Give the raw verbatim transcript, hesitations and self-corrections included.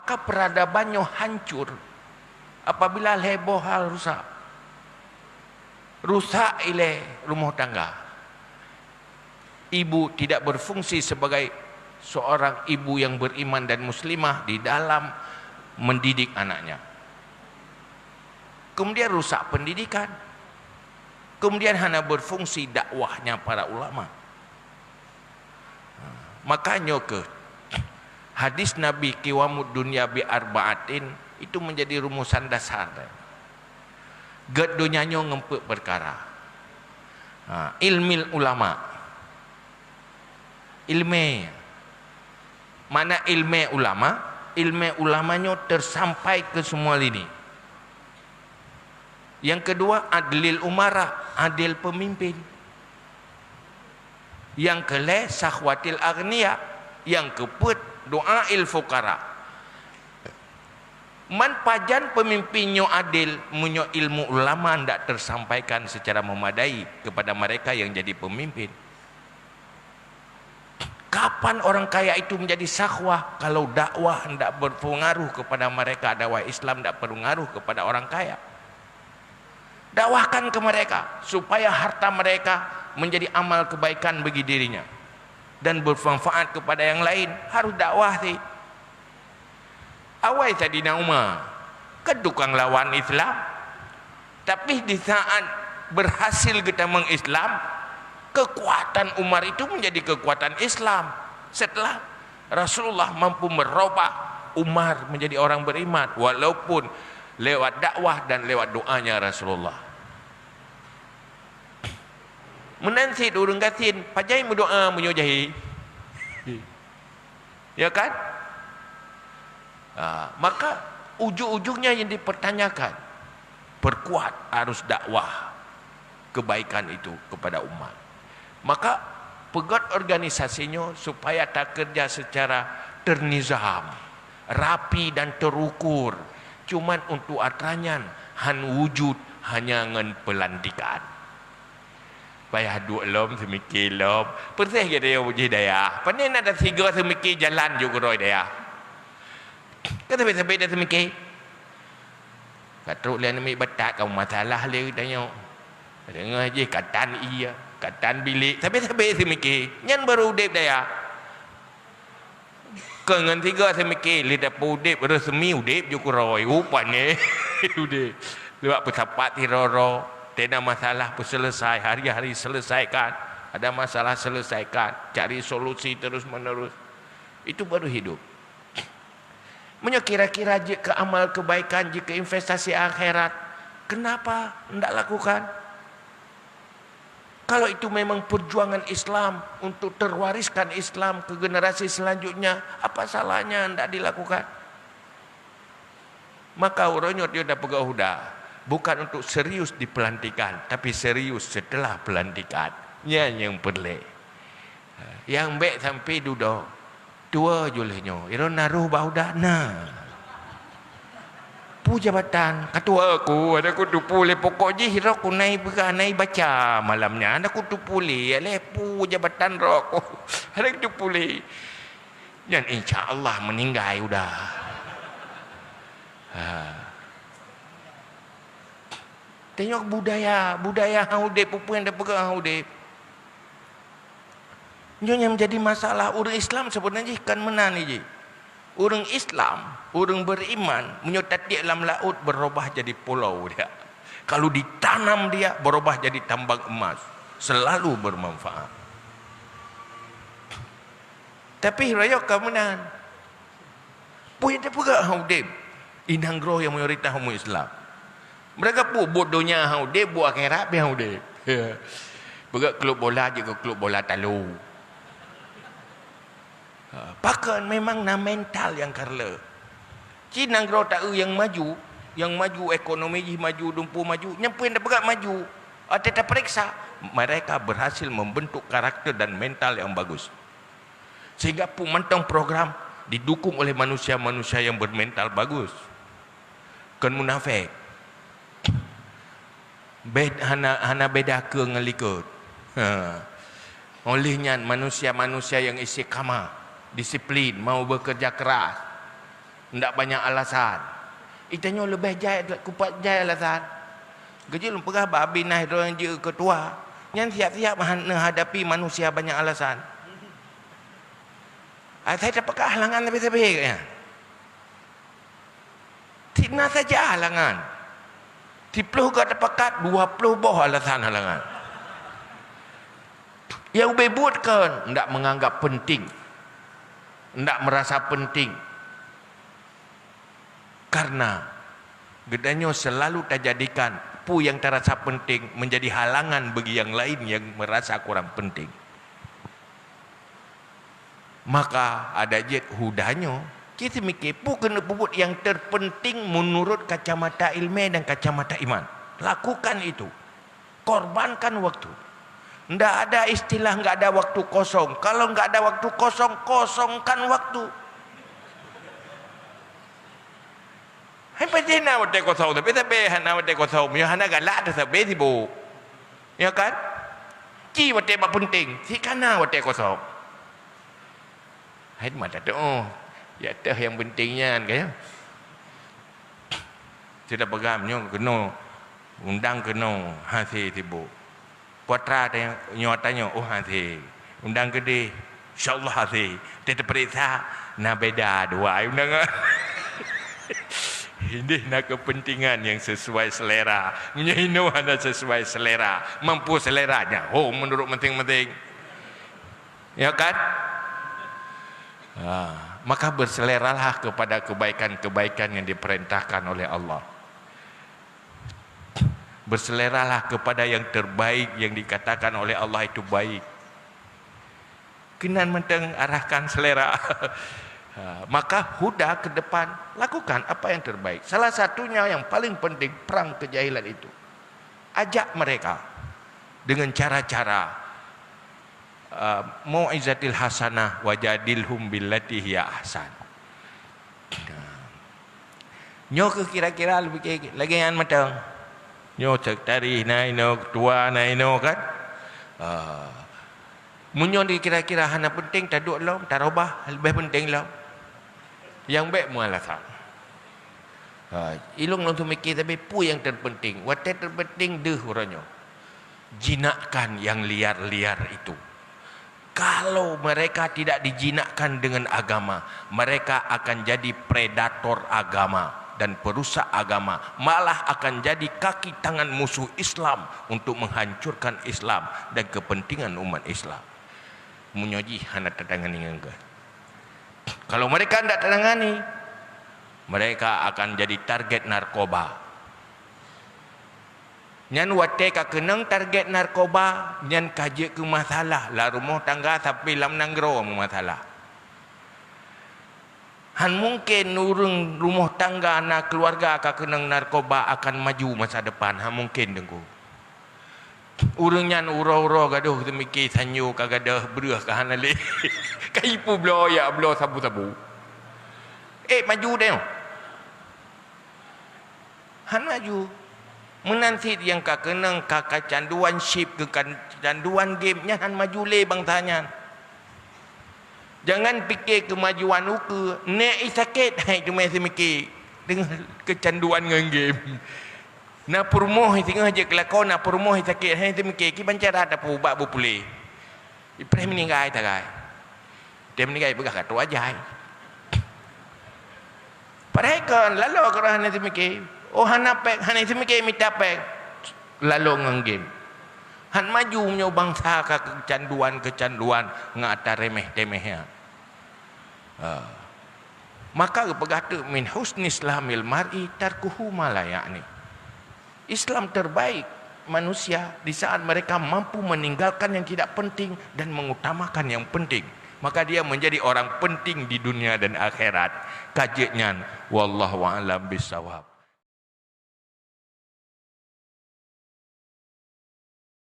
Maka peradaban nyoe hancur apabila lhée boh hal rusak. Rusak ilée rumoh tangga. Ibu tidak berfungsi sebagai seorang ibu yang beriman dan muslimah di dalam mendidik anaknya. Kemudian rusak pendidikan. Kemudian hana berfungsi dakwahnya para ulama. Makanya ke hadis Nabi, "Qiwamud dunya bi arba'atin," itu menjadi rumusan dasar. Gét donya nyoe ngon peuet perkara. Ha, ilmil ulama. Ilmé. Makna ilmé ulama, ilmé ulama nyoe tersampai ke semua lini. Yang kedua, adlil umara, adil pemimpin. Yang kelhée, sahwatil aghnia. Yang keupeuet, doa il fuqara. Man pajan pemimpin nyoe adil, meunyoe ilmu ulama ndak tersampaikan secara memadai kepada mereka yang jadi pemimpin. Kapan orang kaya itu menjadi sahwah kalau dakwah ndak berpengaruh kepada mereka, dakwah Islam ndak berpengaruh kepada orang kaya? Dakwahkan ke mereka supaya harta mereka menjadi amal kebaikan bagi dirinya dan bermanfaat kepada yang lain. Harus dakwah sih. Awai Saidina Umar, kan tukang lawan Islam. Tapi di saat berhasil geutamong Islam, kekuatan Umar itu menjadi kekuatan Islam. Setelah Rasulullah mampu merubah Umar menjadi orang beriman, walaupun lewat dakwah dan lewat doanya Rasulullah. Meunan cit ureuëng gasien, pajan meudoa meunyoe jahé. Ya kan? Ha, maka ujung-ujungnya yang dipertanyakan, perkuat arus dakwah kebaikan itu kepada umat. Maka peugét organisasi nyoe supaya takeureuja secara ternizam, rapi dan terukur. Cuman untuk atra nyan han wujud hanya ngon peulantikan. Payah duek lom, seumike lom. Peureséh gét dayah bujih dayah. Pane na dasigoe seumike jalan jok keudroe dayah. Kan sabe-sabe dah seumike. Ka trok lé aneuk miet batat kamoe masalah lé geutanyoe. Deungoe jih katan ie, katan bilék, sabe-sabe seumike. Nyan baru udeb dayah. Keu ngon sigoe seumike lé dapur udeb, resmi udeb jok keudroe. Rupane udeb. Lewat peusapat sidroe-droe. Tena masalah peuselesai, hari-hari selesaikan. Ada masalah selesaikan, cari solusi terus-menerus. Itu baru hidup. Meunyoe kira-kira jeuet keu amal kebaikan, jeuet keu investasi akhirat, kenapa ndak lakukan? Kalau itu memang perjuangan Islam untuk terwariskan Islam ke generasi selanjutnya, apa salahnya ndak dilakukan? Maka uroe nyoe dia dah peugah huda, bukan untuk serius di pelantikan, tapi serius setelah pelantikan. Nyan nyang peureulée. Nyang bék sampai dudoe. Tuwoe ju lheueh nyoe, droeneuh na roh bak udah na. Peue jabatan? Ka tuwoe ku, ada ku tupeue lé pokok jih, roh ku na ipeugah, na ibaca malam nyan, ada ku tupeue lé, lé peue jabatan roh ku. Ada ku tupeue lé. Nyan insya Allah meuninggai udah. Ha. Tengok budaya, budaya hang udeb, peue-peue nyang tapeugah hang udeb. Nyoe nyang menjadi masalah ureuëng Islam sebenarnya jih kan meunan jih. Ureuëng Islam, ureuëng beriman, meunyoe tatiek lam laôt berubah jadi pulau dia. Kalau ditanam dia berubah jadi tambang emas, selalu bermanfaat. Tapi royok ka meunan. Peue nyang tapeugah hang udeb? Inong groe nyang mayoritas umat Islam. Mereka peue buet donya hang udeb, buet akhirat pih hang udeb. Peugah klub bola jeuet keu klub bola talu. Ha, pakon memang na mental nyang kareulo. Cit nanggroe taeu nyang maju, nyang maju ekonomi jih maju, dumpeue maju, nyan peue nyang tapeugah maju. Watée tapeuriksa, mereka berhasil membentuk karakter dan mental yang bagus. Sehingga peue mantong program didukung oleh manusia-manusia yang bermental bagus. Kon munafék. Bed-, hana, hana beda keue ngon likot. Ha. Oleh nyan, manusia-manusia yang istiqamah, disiplin, mau bekerja keras, Ndak banyak alasan. Itanyoe leubeh jai, kupat jai alasan. Geujeuet lôn peugah bak Abi Nahdroh nyang jeuet keu tuha, nyan siap-siap han-, neuhadapi manusia banyak alasan. Asai tapakat halangan sabe-sabe gobnyan. Sina saja halangan. Siploh ka tapakat, dua ploh boh alasan halangan. Nyang ubé buet kon ndak menganggap penting, ndak merasa penting. Karena geutanyoe selalu tajadikan peue nyang tarasa penting menjadi halangan bagi nyang laén nyang merasa kurang penting. Maka adak jeuet huda nyoe, ci seumiké peue keuneuk peubuet nyang terpenting menurut kacamata ileumèe dan kacamata iman. Lakukan itu. Korbankan waktu. Ndak ada istilah nggak ada waktu kosong. Kalau nggak ada waktu kosong, kosongkan waktu. Hai pasti na watèe kosong, tapi sabe hana watèe kosong. Nyoe hana galak, tapi sabe sibuk. Ya kan? Ci watèe bak penting, si kana watèe kosong. Hai mata tu, oh, ya teuh yang penting nyan, kan? Sudah peugah, nyoe keunoe, undang keunoe, hase sibuk. Putra tanya, nyoe tanya, oh, hase. Undang keudeh, insya Allah hase. Teupeuriksa, na beda dua undangan. Hindeh na kepentingan yang sesuai selera. Meunyoe inoe hana sesuai selera, mampu seleranya, oh, menurut masing-masing. Ya kan? Ha, maka berseleralah kepada kebaikan-kebaikan yang diperintahkan oleh Allah. Berseleralah kepada yang terbaik yang dikatakan oleh Allah itu baik. Keunan mantong arahkan selera. Ha, maka huda ke depan, lakukan apa yang terbaik. Salah satunya yang paling penting, perang kejahilan itu. Ajak mereka dengan cara-cara, uh, mau'izatil hasanah, wajadilhum billati hiya ahsan. Nyoe keuh kira-kira lagèe nyan mantong. Nyoe sekretaris na inoe, ketua na inoe kan. Ah. Meunyoe dikira-kira hana penting, taduek lom, tarobah, leubeh penting lom. Nyang bèk meualasan. Ha, ilôn lôn seumiké sabe peue nyang terpenting. Watèe terpenting deuh uroe nyoe. Jinakkan yang liar-liar itu. Kalau mereka tidak dijinakkan dengan agama, mereka akan jadi predator agama dan perusak agama, malah akan jadi kaki tangan musuh Islam untuk menghancurkan Islam dan kepentingan umat Islam. Meunyoe jih hana tatangani ngon geuh. Kalau mereka tidak tangani, mereka akan jadi target narkoba. Nyan watèe ka keunong target narkoba, nyan ka jeuet keu masalah, lam rumoh tangga sampai lam nanggroe meumasalah. Han mungken ureueng rumoh tangga na keuluwarga ka keunong narkoba akan maju masa depan, han mungken, Teungku. Ureueng nyan uroe-uroe gadôh teumiki sanyo ka gadôh breueh ka hana lé. Ka ipubloe jak bloe sabu-sabu. Eh, maju deh. Han maju. Meunan cit nyang ka keunong ka kacanduan chip, keu kacanduan game nyan han maju lé bansa nyan. Jangan pike keumajuan ukeue, nèk ih sakét hai teumé seumike deungon keucanduan ngon game. Na peurumoh singoh jeuet keu lakoe, na peurumoh sakét hai seumike, kiban cara tapeuubat beupuléh. Ipreh meuninggai tagai. Teuh meuninggai peugah ka tuha jai. Padahai kon laloe keurah hana seumike. Oh hana péng, hana seumike mita péng. Laloe ngon game. Han maju meunyoe bansa ka keucanduan-keucanduan ngon ata remeh-temeh nyan. Ha. Maka geupeugah teuk, "Min husni islamil mar'i tarkuhu ma la ya'ni." Islam terbaik manusia di saat mereka mampu meninggalkan yang tidak penting dan mengutamakan yang penting. Maka dia menjadi orang penting di dunia dan akhirat. Ka jeuet nyan, wallahu a'lam bissawab.